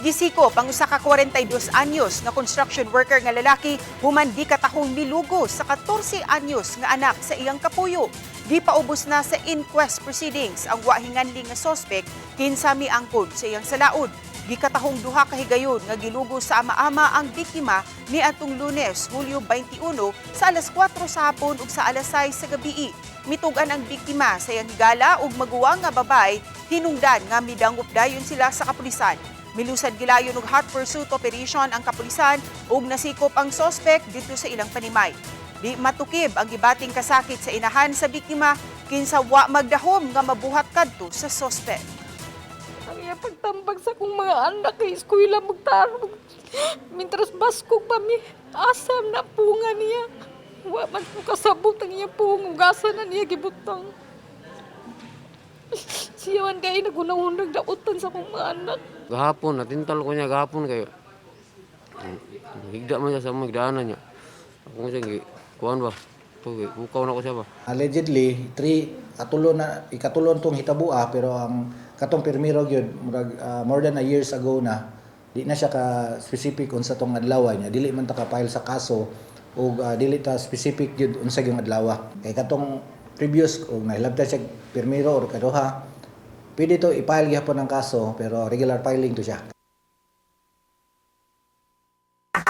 Gisikop ang usa ka 42 anyos nga construction worker nga lalaki human gikatahong milugo sa 14 anyos nga anak sa iyang kapuyo. Gipaubos na sa inquest proceedings ang wa hinganli nga sospek kinsa miangkon sa iyang salaud. Gikatahong duha ka higayon nga gilugo sa ama-ama ang biktima niadtong Lunes, Hulyo 21, sa alas 4 sa hapon ug sa alas 6 sa gabii. Mitug-an ang biktima sa iyang higala ug maguwang nga babay, hinungdan nga midangop dayon sila sa kapulisan. Milusad gilayon og hot pursuit operation ang kapulisan ug nasikop ang sospek didto sa ilang panimay. Di matukib ang gibating kasakit sa inahan sa biktima kinsa wa magdahom nga mabuhat kadto sa sospek. Ang iya pagtambag sa akong mga anak kay eskwela magtarong. Mintras baskog pa mi, asam na punga niya. Wa man ko kasabot ang iya pung, ugasa na niya gibutang. Siya man kay nagunahunag dautan sa akong mga anak. Gahapon, natintal ko niya gahapon kay higda man siya sa mga higdaanan niya. Ako siya, kuan ba? Ito, bukaw na ko siya ba? Allegedly, three katulo na ikatulon tong hitabua, pero ang katong pirmiro gyud murag more than a years ago na. Di na siya ka specific unsa tong adlaw niya. Dili man ta ka file sa kaso ug dili ta specific gyud unsa gyud adlaw kay katong previous og nahilabtan siya pirmiro or kaduha, pwede to i-file gyapon ang kaso, pero regular filing to siya.